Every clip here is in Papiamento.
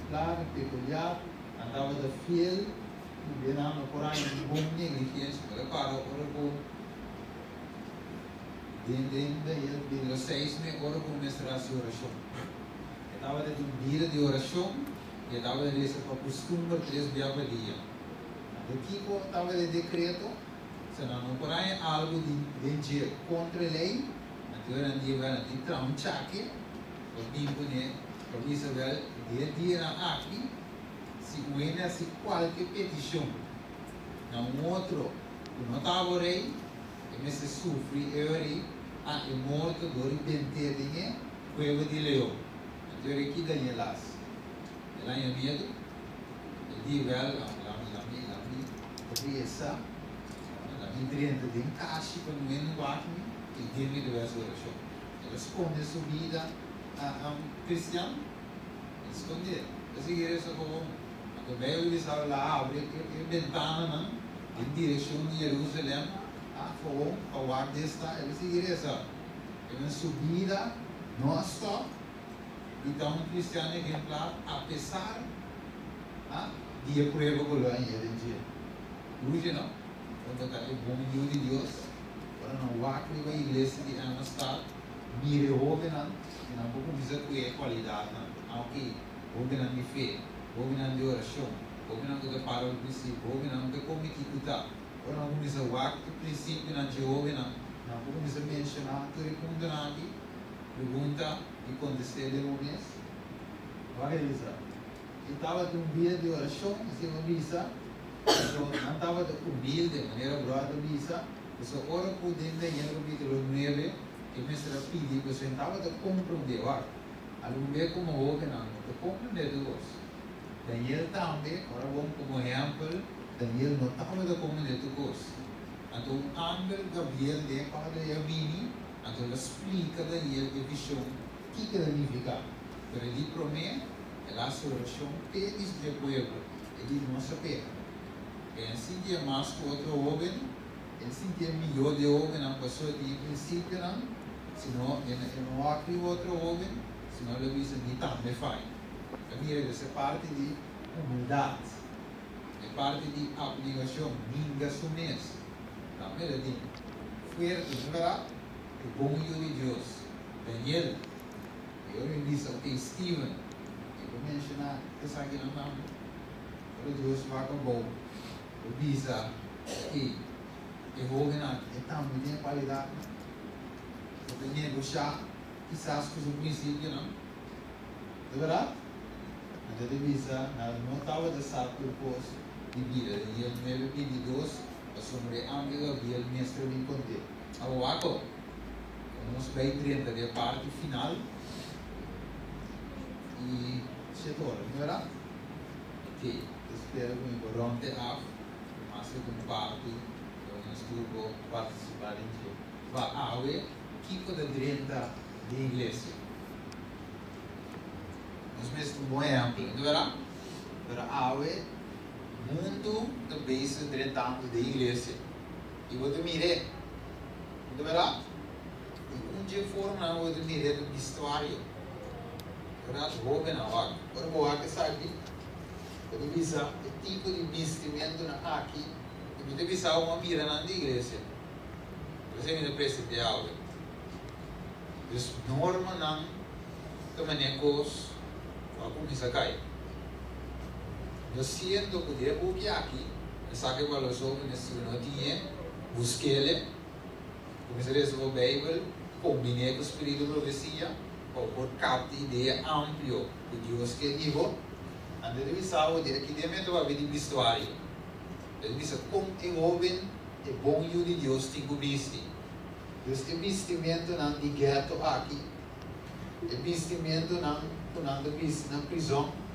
Ehemplar, pekuliar, nan tabata fiel i den nan no por haña ningun negligensia. Bo ta para ora ku den den Daniel kapítulo seis me ora ku mester hasi orashon. E tabata tin bida di orashon i e tabata resa pa kustumber tres bia pa dia. Anto kiko tabata e dekreto? Si nan no por haña algu di den dje kontra e lei, anto e nan di wèl nan tin traha un chake pa bin kuné pa bisa wèl di e dianan aki si un hende hasi kualke petishon na un otro ku no ta abo rei, e mester sufri e ori a e morto dor di bent'é den e kueba di leon. Anto e rei ki Daniel hasi? El haña miedu? E di wèl, lami, lami, lami resa, lami drenta den kashi pa no hende wak mi, i den mi ta hasi orashon. El a skonde su bida kristian? El skonde. El sigui resa gewoon. Anto Bijbel bisa el a habri e bentananan den direkshon di Jerusalem, gewoon pa wak di esta. El a sigui resa. Emen su bida no a stòp. I ta un kristian ehemplar apesar di e prueba ku lo a haña den dje. Luchi no, unda ta e bon yu di Dios, ora nan wak riba iglesia di Amistad, mira e hóbennan i nan por kuminsá ku e kualidatnan. Aunke hóbennan di fe, hóbennan di orashon, hóbennan ku ta para pa prinsipio, hóbennan ku ta komití ku ta. Ora nan kuminsá wak e prinsipionan dje hóbennan, nan por kuminsá menshoná tur e puntonan aki. Pregunta i kontest'é den bo mes. Wak e bisa, E tabatin un bida di orashon, asina bo bisa, pasobra nan tabata humilde, manera bròder ta bisa, pasobra ora ku den Daniel kapítulo nuebe e mester a pidi, pasobra e tabata komprondé. Wak, algun bes komo hóbennan no ta komprondé tur kos. Daniel tambe, ora bon komo ehèmpel, Daniel no tabata komprondé tur kos. Anto un angel, Gabriel, den e kuadro ei a bini. Anto el a splika Daniel e vishon kiko el a nifiká. Pero e di promé, el a hasi orashon p'e di dje pueblo. E di, Nos a peka. El a sintié mas ku otro hóben, el sintié mihó di e hóbennan pasobra e tin e prinsipionan, sino e no wak riba otro hóben, sino el a bisa, Mi tambe fai. El a mira ku esei parti di humildat, e parti di apnegashon, ninga su mes. Tambe el a tin fuerte, no berdad? E bon yu di Dios, Daniel. I ora mi bisa, ok, Steven, mi por menciona esakinan tambe. Ora Dios wak abou, por bisa, ok, e hoben aki, e tambe tin e cualidadnan. Bo ta negosha kisas cu su principionan. Ta berdad? Anto e ta bisa, nan no tabata sa tur cos di bida. Daniel nuebe bintidos. Pasobra e angel Gabriel mester bin kont'é. Awor wak bo, nos bai drenta den e parti final i shete ora, no berdad? Ok, ta spera ku mi por rond e af ku mas algun parti ku nos tur por partisipá den dje. Ba awe, kiko ta drenta den iglesia? Nos mester un bon ehèmpel, no ta berdad? Pero awe. Mundu ta bezig drentando den iglesia i bo ta mir'é. Bo ta berdad? I un dje formanan bo ta mir'é ta bistuario. Berdad? Hobennan wak. Ora bo wak esaki, bo ta bisa e tipo di bistimentunan aki i mi ta bisa bo a mira nan di iglesia. Por esei mi ta present'é awe. Dus normanan ta manera kos ku a kuminsá kai. No siento ku di e buki aki esaki pa los hóvenes si bo no tin e, busk'el, kuminsá lesa bo Beibel, kombin'é ku spiritu profesia pa bo por kapta idea amplio ku Dios ke di bo. Anto ta bisa bo di aki den mi ta papia di bistuario. E ta bisa kon e hóben, e bon yu di Dios tin ku bisti. Dus e bistimentunan di gèto aki, e bistimentunan ku nan ta bisti na prizòn,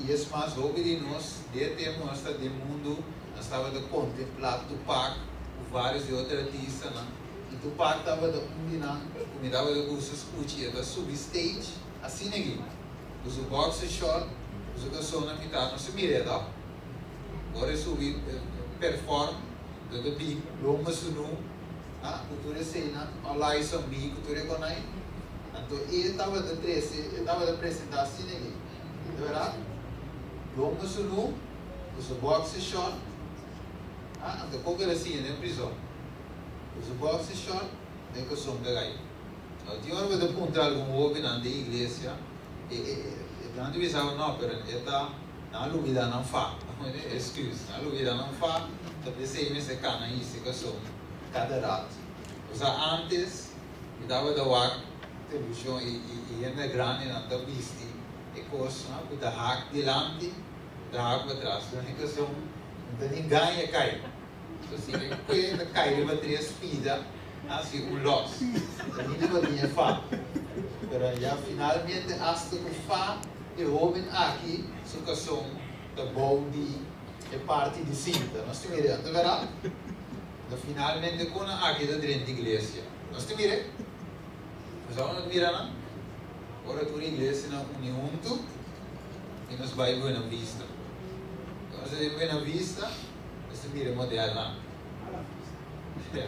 i es mas hopi di nos, den e tempu nos ta den mundu, nos tabata kontemplá Tupac ku vários di otro artistanan, i Tupac tabata un di nan ku mi tabata gusta skucha, i e ta subi stage asina aki, ku su boxer short, ku su kason na mitad, nos ta mir'é tòg? Ora e subi perform, lo ta bin lomba sunu, ah, ku tur eseinan, all eyes on me, ku tur e konai. Anto e tabata trese, e tabata presentá asina aki. Di bèrdat? Lomba sunú, ku su boxer short, ah, anto kon el a siña den prizòn? Ku su boxer short, den kason ta gai. No tin ora bo ta puntra algun hóbennan den iglesia, e, e, e, nan ta bisa bo no, pero e ta, nan a lubidá nan fa. Excuse, nan a lubidá nan fa, ta p'esei mester kana hisa e kason kada rat. Osea, ántes mi tabata wak televishon i, i, i hende grandinan ta bisti e kosnan ku ta hak dilanti, ta hak patras. Pero e kason no ta ni gaña kai. So si e kue ta kai riba tres pida, hasi un lòs. Ta ni riba tin e fa. Pero ya finalmente asta ku fa e hóben aki su kason ta bou di e parti di sinta. Nos ta mira, anto bèrdat? Anto finalmente kon nan aki ta drenta iglesia? Nos ta mira? Nos a no mira nan? Ora tur iglesianan uni huntu i nos bai Buena Vista. Nos ta den Buena Vista, nos ta mira e modelnan.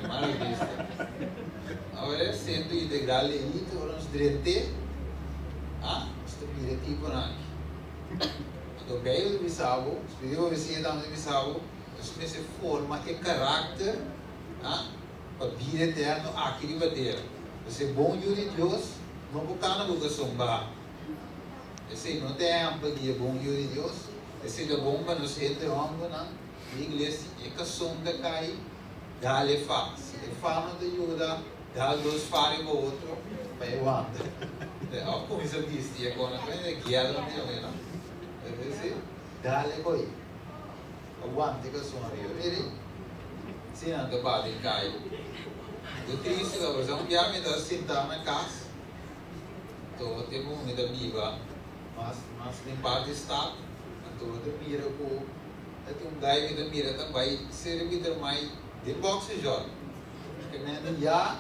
Mala vista. Awor Centro Integral Leito, ora nos drent'é, ah, nos ta mira e tiponan aki. Anto Bijbel ta bisa bo, Spiritu di Profesia tambe ta bisa bo, nos mester forma e karakter, ah, pa bida eterno aki riba tera. Pasobra e bon yu di Dios no por kana ku kason baha. Esei no ta ehèmpel di e bon yu di Dios. Esei ta bon pa nos hende hòmbernan di iglesia. E kason ta kai, dal e fa. Si e fa no ta yuda, dal dos fa riba otro pa e wanta. Òf kuminsá bisti e kòna ku e guièlnan di awe, no? Dal e koi. Pa wanta e kason ariba. Miri, si nan ta bati kai. Lo tristu ta pasobra un bia mi ta sintá na kas, anto tempu ku mi ta biba mas mas den parti stad, anto bo ta mira ku ta tin un gai mi ta mira ta bai seri Pietermaai den boxershort. Ke mende ya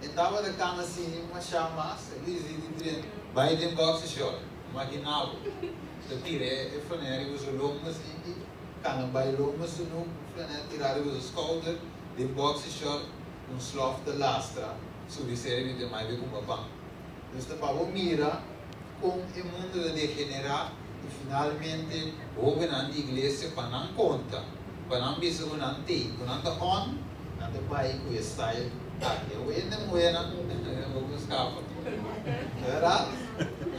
e tabata kana asina masha mas, e bisa di tren bai den boxershort. Imagina bo, ta tira e flanel riba su lomba asina i kana bai lomba sunu ku flanel tirá riba su skouder den boxershort ku un slof ta lastra subi seri Pietermaai bai kumpra pan. Dus ta pa bo mira kon e mundu ta degenerá i finalmente hóbennan di iglesia pa nan konta, pa nan bisa ku nan tei, ku nan ta on, nan ta bai ku e style aki. Awor hende muhénan bo ku skapa. Bèrdat?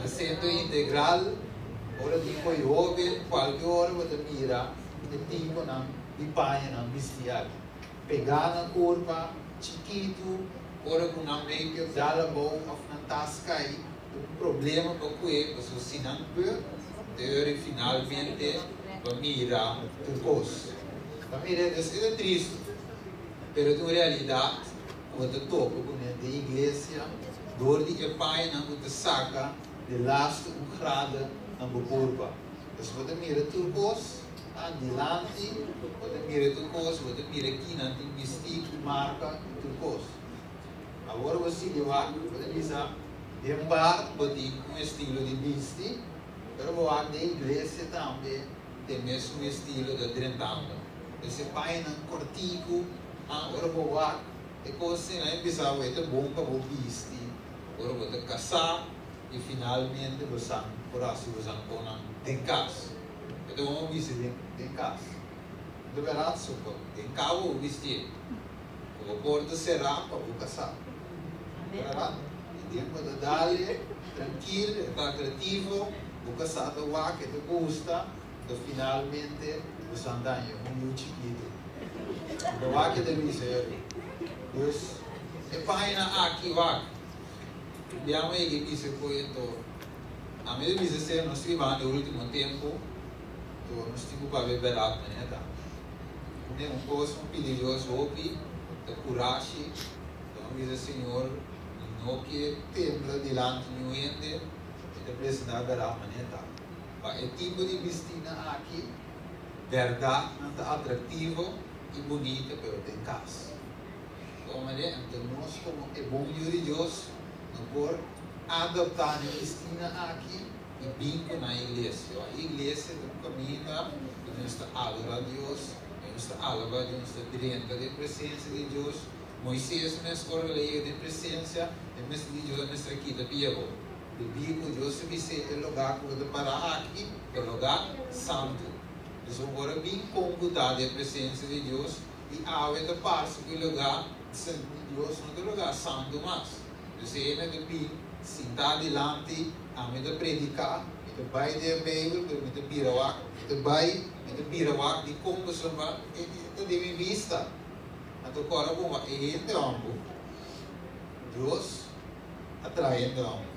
Na Sentro Integral ora tin ko'i hóben kualke ora bo ta mira e tiponan di pañanan bistí aki. Pegá na kurpa chikitu ora ku nan make-up dal abou òf nan tas kai ta un problema pa kue pasobra si nan buk ta yori finalmente pa mira tur kos. Ta mira es e ta tristu pero ta un realidat ku bo ta topa kuné den iglesia dor di e pañanan ku ta saka di lastu un grada na bo kurpa. Pasobra bo ta mira tur kos. Dilanti, bo ta mira tur kos, bo ta mira kinan tin bistí, ki marka i tur kos. Awor bo sigui wak, bo ta bisa, den bar bo tin un estilo di bisti, pero bo wak den iglesia tambe tin mesun estilo ta drentando. Ese pañanan kòrtiku, ora bo wak e kos esei nan bisa bo e ta bon pa bo bisti ora bo ta kasá i finalmente bo san por hasi bo zankonnan den kas. E ta bon bisti den den kas. No ta bèrdat so pa den kabo bo bistié. Ku bo porta será pa bo kasá. Bèrdat? I den bo ta dale trankil, e ta atrativo, bo kasá ta wak, e ta gusta, anto finalmente bo san daña un yu chikitu. Bo ta wak e ta bisa yori. Dus e pañanan aki wak. Biaha e ke bisa ku e to. Ami ta bisa ser nos tribando e ultimo tempu, to nos tin ku papia bèrdat manera ta. Promé un kos un pidi Dios hopi ta kurashi, ta un bisa Señor mi no ke tembla dilanti niun hende, mi ta presentá bèrdat manera ta. Pa e tipo di bistina aki bèrdat nan ta atraktivo i bunita pero den kas. Kon manera anto nos komo e bon yu di Dios no por adoptá e bistina aki i bin ku nan iglesia? E iglesia ta un kaminda ku nos ta adorá Dios, nos ta alabá Dios, nos ta drenta den presensia di Dios. Moises mes ora el a yega den presensia, e mester di Dios a mester a kita pia bo. Debí ku Dios a bis'é e lugá ku bo ta pará aki ta lugá santu. Dus un ora bin kon ku ta den presensia di Dios i awe ta parse ku e lugá di Dios no ta lugá santu mas. Dus e hende ta bin sintá dilanti, ami ta prediká, mi ta bai den e Beibel pero mi ta bira wak, mi ta bai, mi ta bira wak dikon pasobra e ta den mi bista. Anto kòrda bon wak e hende hòmber, Dios a traha hende hòmber.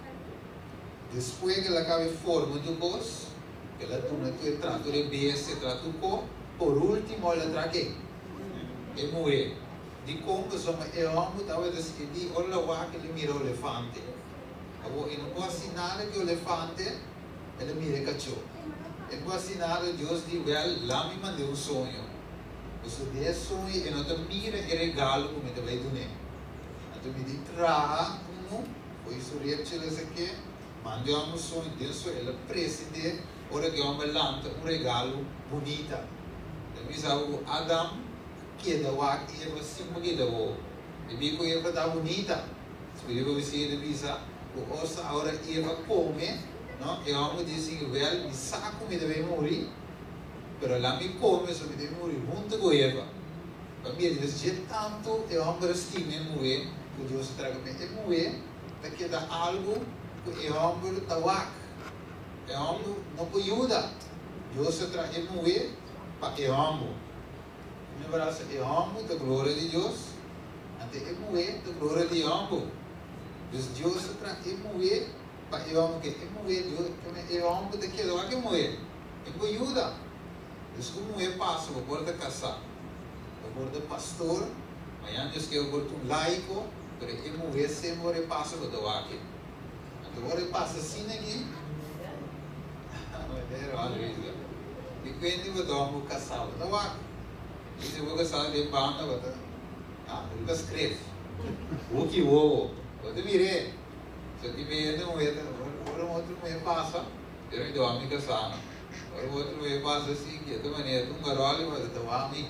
Despues ku el a kaba e forma tur kos, el a duna tur e traha tur e bestia, traha tur ko, por último el a traha ken? E muhé. Dikon? Pasobra e hòmber tabata skibí ora el a wak el a mira olefante. Awor e no por hasi nada ku e olefante, el a mira e kachó. E por hasi nada, Dios di, Wèl, la mi mand'é un soño. Pasobra den e soño e no ta mira e regalo ku mi ta bai dun'é. Anto mi di traha unu fo'i su repchi el a sak'é, manda e hòmber soño, den soño el a presid'é ora ku e hòmber lanta un regalo bunita. El a bisa ku Adam a keda wak Eva sin por keda wowo. E bi ku Eva ta bunita. Spiritu ku bisí ta bisa ku osa ora Eva kome, no, e hòmber di si, Wèl, mi sa ku mi ta bai muri, pero laat mi kome so mi ta bai muri huntu ku Eva. Pabia Dios dje tantu e hòmber a stima e muhé ku Dios a traga p'e. E muhé ta keda algu ku e hòmber ta wak. E hòmber no por yuda. Dios a traha e muhé pa e hòmber. Mi brasa, e hòmber ta gloria di Dios, anto e muhé ta gloria di e hòmber. Dus Dios a traha e muhé pa e hòmber, ke e muhé Dios, e hòmber ta keda wak e muhé. E por yuda. Dus un muhé pasa bo por ta kasá, bo por ta pastor, mañana Dios ke bo por ta un laiko, pero e muhé semper ora e pasa bo ta wak e. Anto ora e pasa asina aki, di kuenti bo ta hòmber kasá bo ta wak. I si bo kasá den banda bo ta, ah, riba skref, hoki wowo, bo ta mir'é. So tin bes hende muhé ta, ora un otro muhé pasa, pero mi ta wak mi kasá no. Ora bo otro wee pasa si ki e ta manera ta un garoli bo ta wak mi.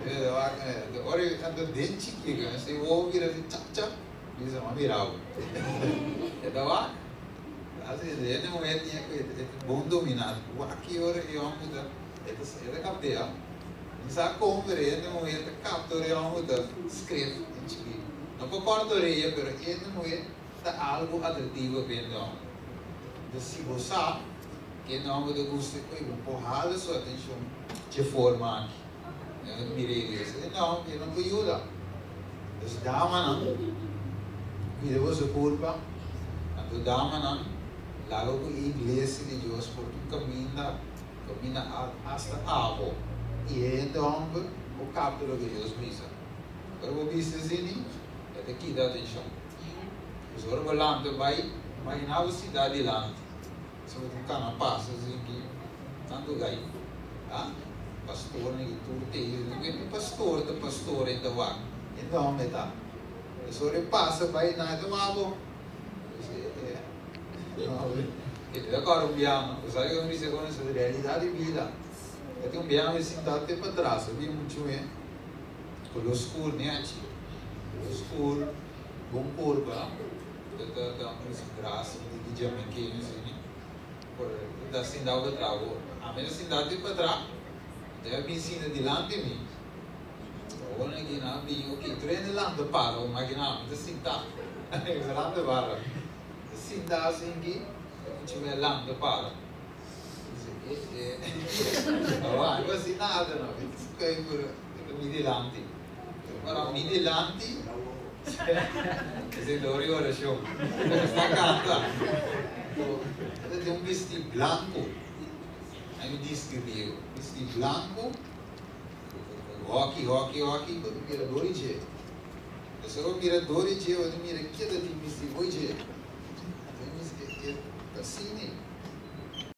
E ta wak mi. Ora e anda den chikiko mi si wowo bira si chap chap mi bisa m'a mira bo. E ta wak. Asi hende muher tin e e ta bon domina. Wak ki ora e homber ta e ta e ta kaptea. Mi sa kon pero e hende muher ta kapta ora e homber ta skref den chikiko. No pa kòrta oreya pero e hende muher ta algu atrativo pa e hende homber. Entonces si bo sa ke nomber ta gusta e bo por hala su atencion dje forma aki. Nan ta mira iglesia e no, e no por yuda. Entonces damanan cuida boso curpa, anto damanan laga cu e iglesia di Dios por ta un caminda, caminda hasta abo y e hende homber por capta loke Dios bisa. Ora bo bisa asini e ta kita atencion. Pues ora bo lanta bai, imagina bo sinta dilanti, si bo tin cana pasa sin ki tanto gai, ah, pastornan ki tur te i mi pastor ta pastor e ta wak, e no me ta. Pues ora e pasa bai nan e ta wak bo. Pues e, e, no, e ta kòrda un biaha, bo sa kiko mi bisa con eso, realidad di bida. E tin un biaha mi sinta te patras, a bin muchu e color scur nechi, color scur. Bon kurpa ta ta ta un grasa di di jamaiqueño asina por ta sinta pa tra bo ami ta sinta tin pa tra debe bin sinta dilanti mi awor nan aki nan a bin ok tur hende lanta para bo makina ami ta sinta mi ta lanta para ta sinta asin aki e mucha mi a lanta para awor ami pa hasi nada no mi ta kay mi dilanti. Ora mi dilanti, esei ta ora di orashon. Nos ta kanta. Ta tin un bistí blanku. Ai mi deskribí e bistí blanku, hòki, hòki, hòki, bo ta mira dor di dje. Esei bo mira dor di dje, bo ta mira ke ta tin bistí fo'i dje. Ta asina.